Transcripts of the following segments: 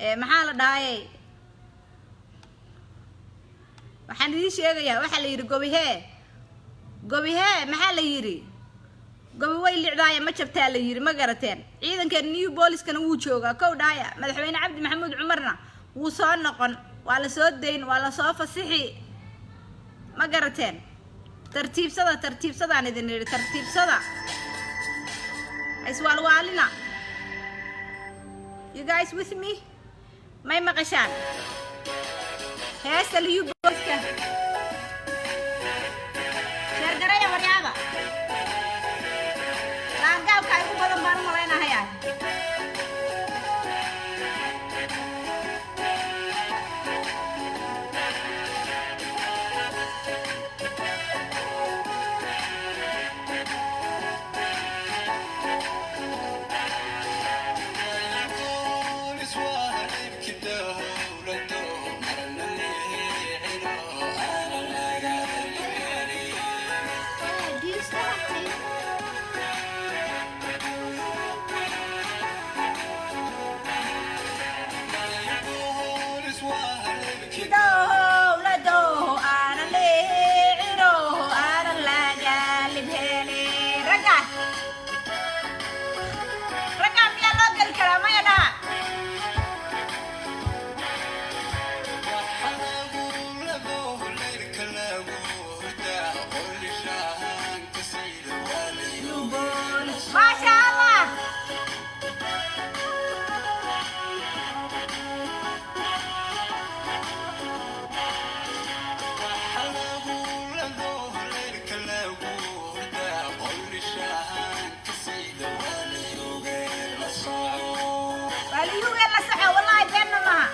Maxaa la dhahayay? Waxaan idiin sheegayaa, waxaa la yidhi gobihee, gobihee, maxaa la yidhi? Gobi way licdaaya, ma jabtaa la yidhi. Ma garateen? Ciidanka Liyuu Booliskana wuu joogaa. Kow dhahaya, Madaxweyne Cabdi Maxamuud Cumarna wuu soo noqon, waa la soo dayn, waa la soo fasixi. Ma garateen? Tartiibsada, tartiibsadaan idin idhi, tartiibsada, iswaalwaalina. You guys with me? May maqashaan heesta Liyuu Booliska? Share gareeya, waryaada. Laangaabka igu badan baan u malaynahayaa. Do you still have tape? Dowladow aanan leecino, aanan lagaalib helin. Ragga, ragga, miyaa loo geli karaa? Maya dhaha. Maasha Allah. Waa liyugeen la saxo, wallahi beenna maaha.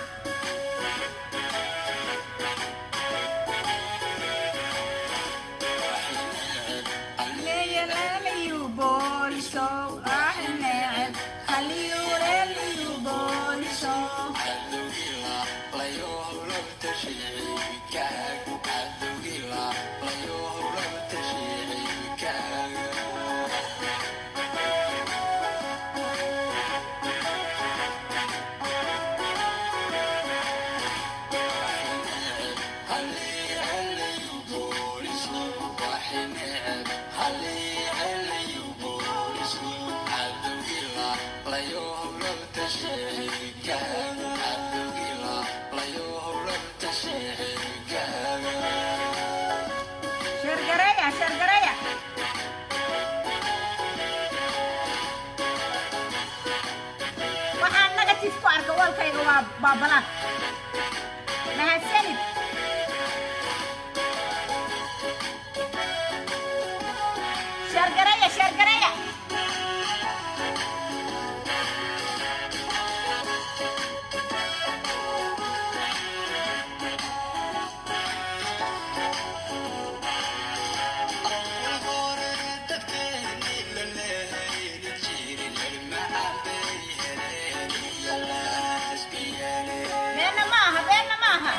Share gareeya, share gareeya. Waxaan negative ku arka walkayga waa baabalaad. Mahadsanid. Share gareeya, share gareeya. Beenna ma aha, beenna ma aha.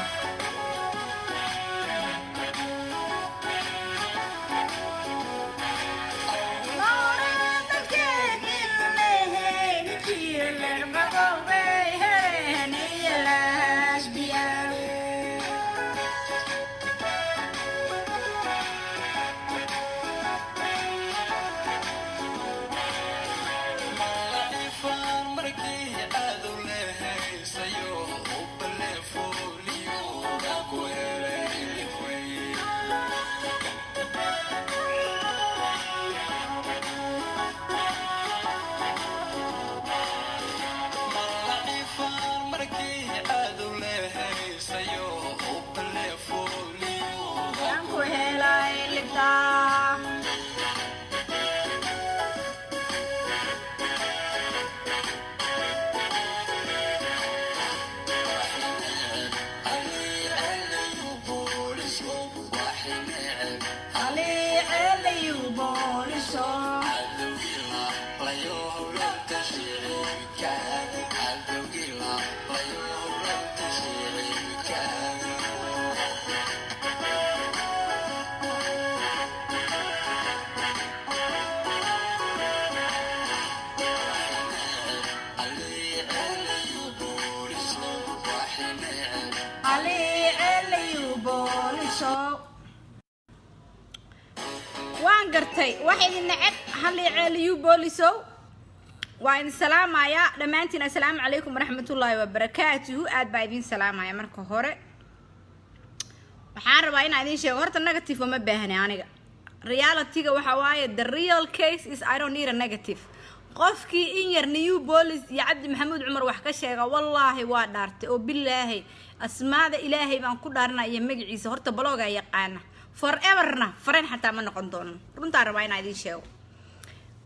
Haliiceliyu booliso. Waan gartay, wax idin neceb haliiceliyu boolisow. Waa idin salaamayaa dhammaantiin. Assalaamu calaykum waraxmatullaahi wabarakaatuhu. Aad baa idin salaamaya. Marka hore waxaan rabaa inaan idin sheego, horta negative uma baahni aniga. Realityga waxa waaye, the real case is I don't need a negative. Qofkii in yar New Police iyo Cabdi Maxamuud Cumar wax ka sheega, wallaahi waa dhaartay oo bilaahi, asmaada Ilaahay baan ku dhaaranaya iyo magaciisa, horta block-gaa yaqaana, foreverna friend xataa ma noqon doono. Runtaan rabaa inaan idin sheego.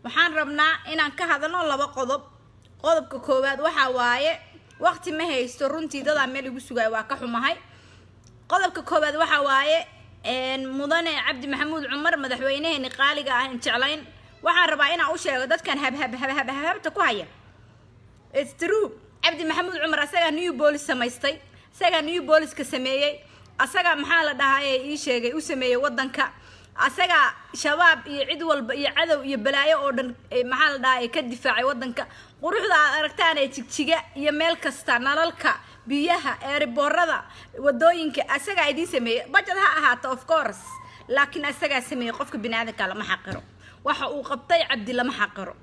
Waxaan rabnaa inaan ka hadalno laba qodob. Qodobka koowaad waxaa waaye, waqti ma haysto runtii, dadaa meel igu sugaayo, waa ka xumahay. Qodobka koowaad waxaa waaye, mudane Cabdi Maxamuud Cumar, madaxweynaheeni qaaliga ah in jeclayn, waxaan rabaa inaan u sheego dadkan habhab habhab habhabta ku haya. It's true, Cabdi Maxamuud Cumar asagaa New Police samaystay, asagaa New Booliska sameeyey, asagaa, maxaa la dhahaa, ii sheegay, u sameeyey wadanka, asagaa Shabaab iyo cid walba iyo cadow iyo balaayo oo dhan, maxaa la dhahaa, ka difaacay wadanka. Quruxda aad aragtaan ee Jigjiga iyo meel kasta, nalalka, biyaha, airport-ada, wadooyinka, asagaa idiin sameeyey. Budget ha ahaato, of course, laakiin asagaa sameeyey. Qofka biniaadanka lama xaqiro. Waxa uu qabtay Cabdi lama xaqiro.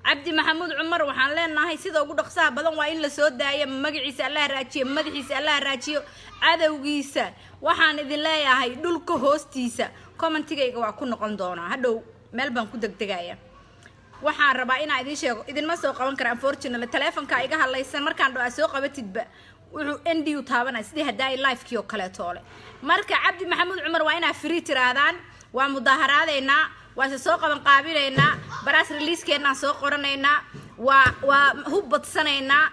Cabdi Maxamuud Cumar waxaan leenahay, sida ugu dhaqsaha badan waa in la soo daayo. Magaciisa Allaha raajiyo, madaxiisa Allaha raajiyo, cadowgiisa waxaan idin leeyahay dhulka hoostiisa. Comment-igayga waa ku noqon doonaa hadhow, meel baan ku degdegaya. Waxaan rabaa inaan idin sheego, idinma soo qaban kara unfortunately, taleefonka iga hadlaysan. Markaan dho soo qabatidba, wuxuu end u taabanaya sidii haddaay live-kii oo kaleetoole. Marka Cabdi Maxamuud Cumar waa inaa free tirahdaan. Waa mudaaharaadaynaa, waa se soo qaban qaabinaynaa, press release-keennaan soo qoranaynaa, waa hub badsanaynaa,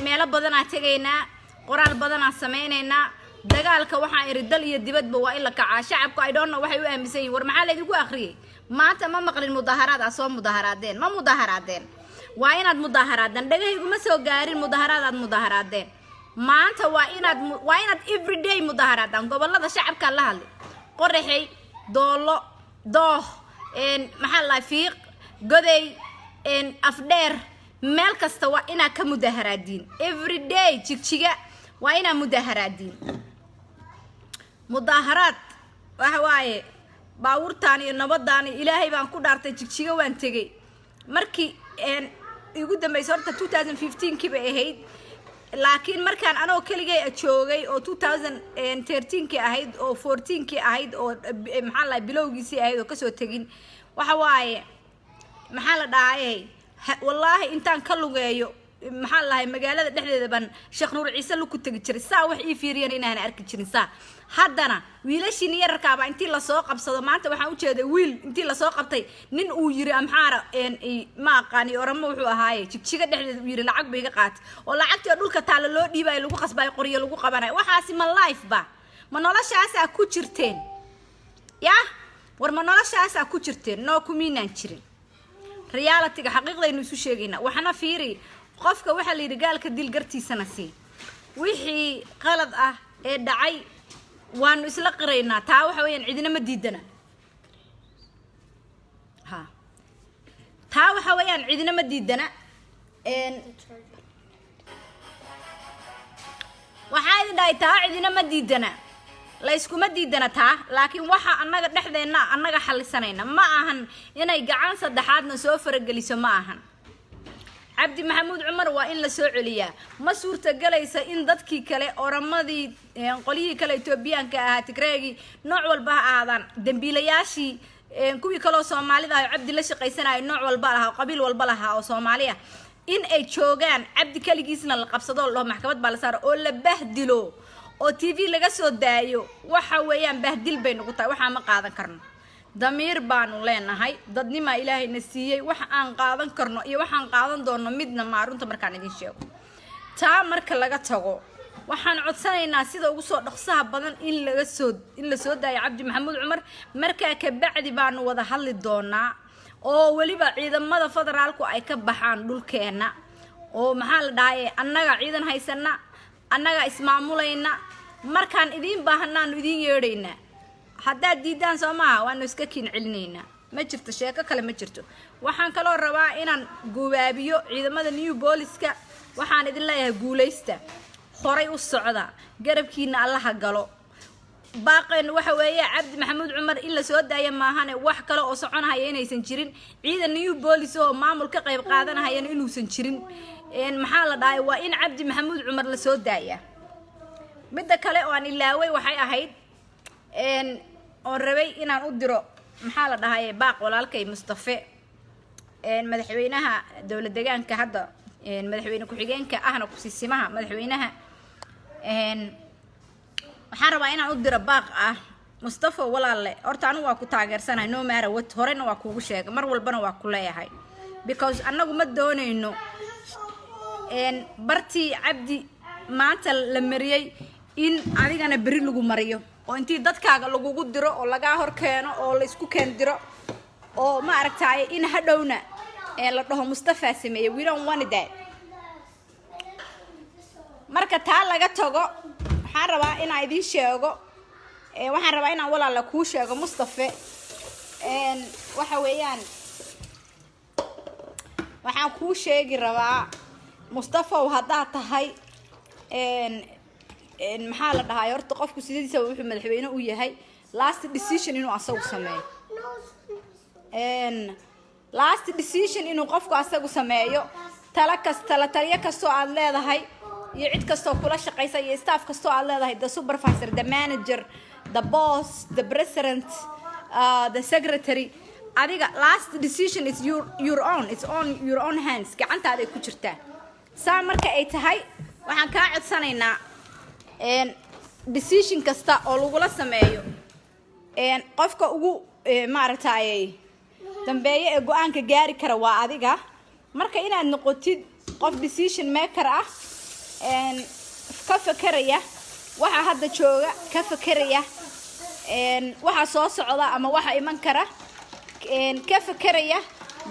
meelo badanaa tegaynaa, qoraal badanaa samaynaynaa. Dagaalka waxaan iri dal iyo dibadba waa in la kacaa. Shacabku, I don't know waxay u aaminsan yihin. War maxaa laydinku akhriyey? Maanta ma maqlin mudaharaad aa soo mudaharaadeen. Ma mudaharaadeen? Waa inaad mudaharaadeen. Dhagahayguma soo gaarin mudaharaad aad mudaharaadeen maanta. Waa inaad everyday mudaharaadaan. Gobolada shacabkaa la hadlay: Qoraxey, Doolo, Dooh, maxaa la, Fiiq, Goday, Afdheer, meel kasta waa inaad ka mudaharaadiin everyday. Jigjiga waa inaad mudaharaadiin. Mudaaharaad waxa waaye baabuurtaan iyo nabadaan iyo Ilaahay baan ku dhaartay, Jigjiga waan tegey markii igu dambeysay, horta 2015kii bay ahayd, laakiin markaan anoo keligay joogay oo 2013kii ahayd oo 14kii ahayd oo, maxaa la, bilowgiisii ahayd oo kasoo tegin, waxa waaye, maxaa la dhahayay, wallaahi intaan ka lugeeyo, maxaa la dhahay, magaalada dhexdeeda baan Sheekh Nuur Ciise laku tegi jiray. Saa wax ii fiiriyan inaan arki jirin. Saa haddana wiilashiini yararkaaba intii lasoo qabsado, maanta waxaan ujeeday wiil intii lasoo qabtay nin uu yiri Amxaara, ma aqaani Oramo wuxuu ahaaye, Jigjiga dhexdeeda uu yiri lacag ba iga qaatay, oo lacagtii oo dhulka taalla loo dhiibayo, lagu qasbayo, qoryo lagu qabanayo. Waxaasi ma life ba? Ma noloshaasaa ku jirteen? Yah, war ma noloshaasaa ku jirteen? Noo kumiinaan jirin. Reality-ga, xaqiiqdaynu isu sheegaynaa. Waxna fiiri, qofka waxaa la yidhi gaalka dil, gartiisana sii. Wixii qalad ah ee dhacay waanu isla qiraynaa. Taa waxa weeyaan cidina ma diidana. Ha, taa waxa weeyaan cidina ma diidana. The charger. Waxaa idin dhahay, taa cidina ma diidana, layskuma diidana taa, laakiin waxa annaga dhexdeenna annaga xallisanayna ma ahan inay gacan saddexaadna soo farageliso, ma ahan. Cabdi Maxamuud Cumar waa in la soo celiyaa. Ma suurtagelaysa in dadkii kale, Oramadii, qolyihii kale Etoobiyaanka ahaa, Tigreegii, nooc walba ha ahaadaan, dembiilayaashii, kuwii kaleoo Soomaalida ah oo Cabdi la shaqaysanayo, nooc walba lahaa, qabiil walba lahaa oo Soomaali ah, in ay joogaan, Cabdi keligiisna la qabsado, la dhaho maxkamad baa la saaro oo la bahdilo oo TV laga soo daayo, waxa weeyaan bahdil bay nagu tahay. Waxaa ma qaadan karno. Damiir baanu leenahay, dadnimaa Ilaahayna siiyey. Wax aan qaadan karno iyo waxaan qaadan doono midna maa, runta markaan idin sheego. Taa marka laga tago, waxaan codsanaynaa sida ugu soo dhaqsaha badan in la soo daayo Cabdi Maxamuud Cumar. Markaa kabacdi baanu wada hadli doonaa, oo weliba ciidamada federaalku ay ka baxaan dhulkeenna, oo, maxaa la dhahay, annaga ciidan haysana, annaga ismaamulayna. Markaan idiin baahanaanu idiin yeedhaynaa. Haddaad diidaan, soo maaha, waanu iska kiin celinaynaa. Ma jirto sheeko kale, ma jirto. Waxaan kaloo rabaa inaan gubaabiyo ciidamada New Booliska. Waxaan idin leeyahay guulaysta. Horay u socda, garabkiina Allaha galo. Baaqeen waxa weeye Cabdi Maxamuud Cumar in la soo daaya maahane, wax kale oo soconahaya inaysan jirin, ciidan new police oo maamul ka qayb qaadanahayana inuusan jirin. Maxaa la dhahay? Waa in Cabdi Maxamuud Cumar la soo daaya. Midda kale oo aan ilaaway waxay ahayd oon rabay inaan u diro, maxaa la dhahay, baaq walaalkay Mustafe, madaxweynaha dowlad deegaanka hadda, madaxweyne ku-xigeenka ahna kusiisimaha madaxweynaha. Waxaan rabaa inaan u diro baaq ah: Mustafa, walaalle, horta anigu waa ku taageersanahay no matter what. Horena waa kuugu sheegay, mar walbana waa ku leeyahay, because annagu ma doonayno bartii Cabdi maanta la mariyey in adigana beri lagu mariyo, oo intii dadkaaga lagugu diro oo lagaa hor keeno oo la isku keen diro oo ma aragtaaye in hadhowna la dhaho Mustafa sameeyey. We don't want that. Marka taa laga tago, waxaan rabaa inaan idiin sheego, waxaan rabaa inaan walaala kuu sheego, Mustafe, waxa weeyaan waxaan kuu sheegi rabaa, Mustafaw, haddaad tahay, maxaa la dhahay, horta qofku sidiisaba wuxuu madaxweyne u yahay last decision inuu asagu sameeyo, last decision inuu qofku asagu sameeyo. Tala kas tala taliyo kastoo aad leedahay iyo cid kastoo kula shaqaysa iyo staff kastoo aad leedahay, the supervisor, the manager, the boss, the president, the secretary, adiga last decision is your own, it's on your own hands, gacantaaday ku jirtaa. Saa marka ay tahay, waxaan kaa codsanaynaa decision kasta oo lagula sameeyo, qofka ugu maaragtay dambeeye ee go-aanka gaari kara waa adiga. Marka inaad noqotid qof decision maker ah, ka fekeraya waxa hadda jooga, ka fekeraya waxa soo socda ama waxa iman kara, ka fekeraya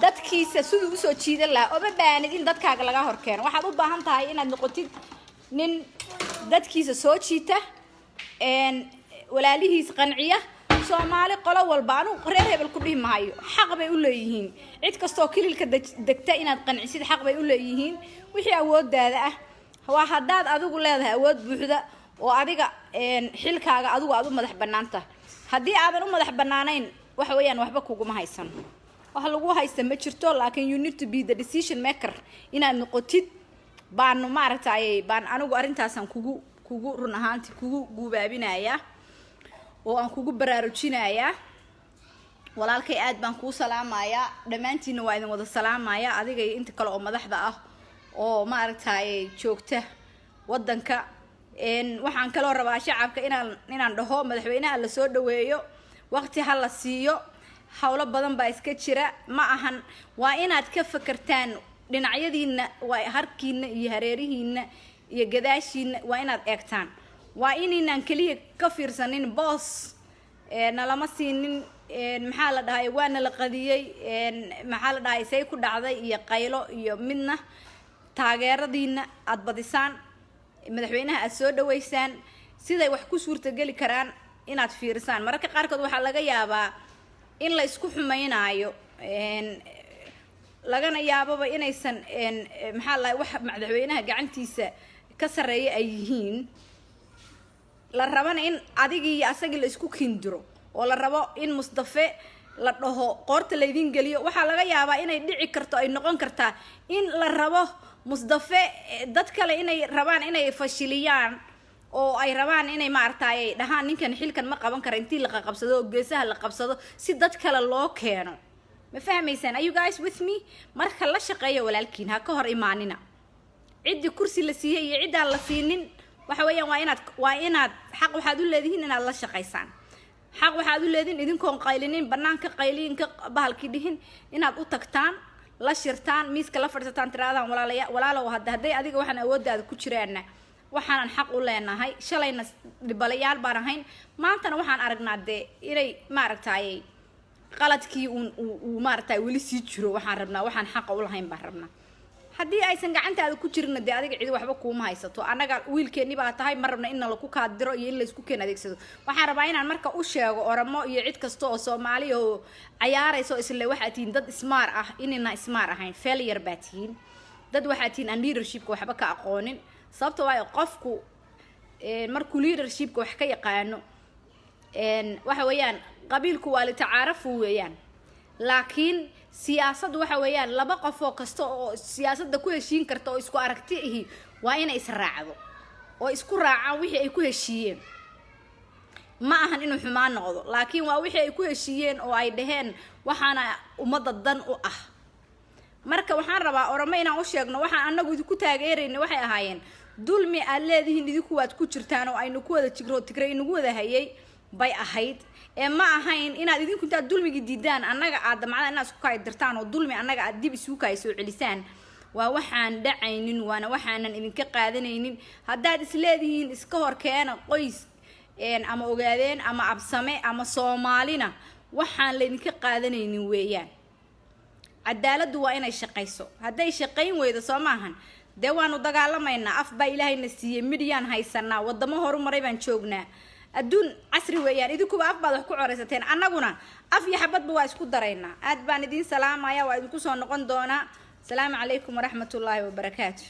dadkiisa siduu usoo jiidan lahaa. Oma baanid in dadkaaga laga hor keeno. Waxaad u baahan tahay inaad noqotid nin dadkiisa soo jiita, walaalihiis qanciya. Soomaali qolo walba, anugu reer hebel ku dhihi mahayo, xaq bay u leeyihiin. Cid kastoo kililka degta inaad qancisid xaq bay u leeyihiin. Wixii awoodaada ah waa haddaad adigu leedahay awood buuxda oo adiga xilkaaga adigu aad u madax bannaan tahay. Haddii aadan u madax bannaanayn, waxa weeyaan waxba kuguma haysan, wax lagu haysta ma jirto. Laakiin you need to be the decision maker inaad noqotid baanu maaragtay baan anigu arrintaasaan kugu run ahaanti kugu guubaabinayaa oo aan kugu baraarujinayaa. Walaalkay, aad baan kuu salaamayaa. Dhammaantiinna waa idin wada salaamayaa, adiga iyo inta kale oo madaxda ah oo maaragtay joogta waddanka. Waxaan kaloo rabaa shacabka inaan dhaho madaxweynaha la soo dhaweeyo, waqti ha la siiyo. Howlo badan baa iska jira. Ma ahan, waa inaad ka fakertaan dhinacyadiina, waa harkiina iyo hareerihiina iyo gadaashiina waa inaad eegtaan. Waa inaynaan keliya ka fiirsanin boos nalama siinin, maxaa la dhahay, waa nala qadiyey, maxaa la dhahay, say ku dhacday iyo qaylo iyo midna. Taageeradiina aada badisaan, madaxweynaha aada soo dhaweysaan, siday wax ku suurtageli karaan inaad fiirisaan. Mararka qaarkood waxaa laga yaabaa in la isku xumeynaayo, lagana yaababa inaysan, maxaa la, wax madaxweynaha gacantiisa ka sarreeya ay yihiin, la rabana in adigii iyo asagii la isku kindiro oo la rabo in Mustafe la dhaho qoorta laydin geliyo. Waxaa laga yaabaa inay dhici karto, ay noqon kartaa in la rabo Mustafe, dad kale inay rabaan inay fashiliyaan oo ay rabaan inay maaragtay dhahaan ninkan xilkan ma qaban kara, intii la qaqabsado oo geesaha la qabsado si dad kale loo keeno. Ma fahmaysaan? Are you guys with me? Marka la shaqeeya walaalkiin, ha ka hor imaanina. Ciddii kursi la siiyey iyo ciddaan la siinin, waxa weeyaan waa inaad xaq waxaad u leedihiin inaad la shaqaysaan. Xaq waxaad u leedihiin idinkoon qaylinin, banaanka qaylin ka bahalkii dhihin, inaad u tagtaan, la shirtaan, miiska la fadhiisataan, tiraadaan: "Walaalaya, walaalow, hadda hadday adiga waxaan awooddaada ku jiraana, waxaanan xaq u leenahay. Shalayna dhibalayaal baan ahayn, maantana waxaan aragnaa dee inay maaragtay qaladkii uun uu maaragtay weli sii jiro. Waxaan rabnaa waxaan xaqa u lahayn baan rabnaa." Haddii aysan gacantaada ku jirinna, dee adiga cidi waxba kuuma haysato. Annaga wiilkeenni baa tahay, ma rabna in nalaku kaadiro iyo in laysku keen adeegsado. Waxaan rabaa inaan marka u sheego Oramo iyo cid kasta oo Soomaaliya oo cayaaraysa oo isle waxaa tihiin dad smart ah, inayna smart ahayn. Failure baa tihiin. Dad waxaa tihiin aan leadershipka waxba ka aqoonin. Sababta waayo, qofku markuu leadershipka wax ka yaqaano, waxa weeyaan qabiilku waa litacaarafu weeyaan, laakiin siyaasaddu waxa weeyaan laba qof oo kasta oo siyaasadda ku heshiin karta oo isku aragti ahi waa inay israacdo oo isku raacaan wixii ay ku heshiiyeen. Ma ahan inuu xumaan noqdo, laakiin waa wixii ay ku heshiiyeen oo ay dhaheen waxaana ummadda dan u ah. Marka waxaan rabaa Oromo inaan u sheegno, waxaan anagu idinku taageerayna waxay ahaayeen dulmi aad leedihiin idinku waad ku jirtaan oo aynu ku wada jigro, Tigray inagu wada hayay bay ahayd. Ee ma ahayn inaad idinku intaad dulmigii diidaan annaga aad damcada inaad isku kaydirtaan oo dulmi annaga aad dib isugu kaay soo celisaan. Waa waxaan dhacaynin, waana waxaanan idinka qaadanaynin. Haddaad isleedihiin iska hor keena qoys ama Ogaadeen ama Absame ama Soomaalina, waxaan laydinka qaadanaynin weeyaan. Cadaaladdu waa inay shaqayso. Hadday shaqayn weydo, soo maahan, dee waanu dagaalamaynaa. Af baa Ilaahayna siiyey, midiyaan haysanaa, wadamo horumaray baan joognaa, adduun casri weeyaan. Idinkuba af baad wax ku coreysateen, annaguna af iyo xabadba waa isku daraynaa. Aad baan idiin salaamaya, waa idinku soo noqon doonaa. Asalaamu calaykum waraxmatullaahi wabarakaatu.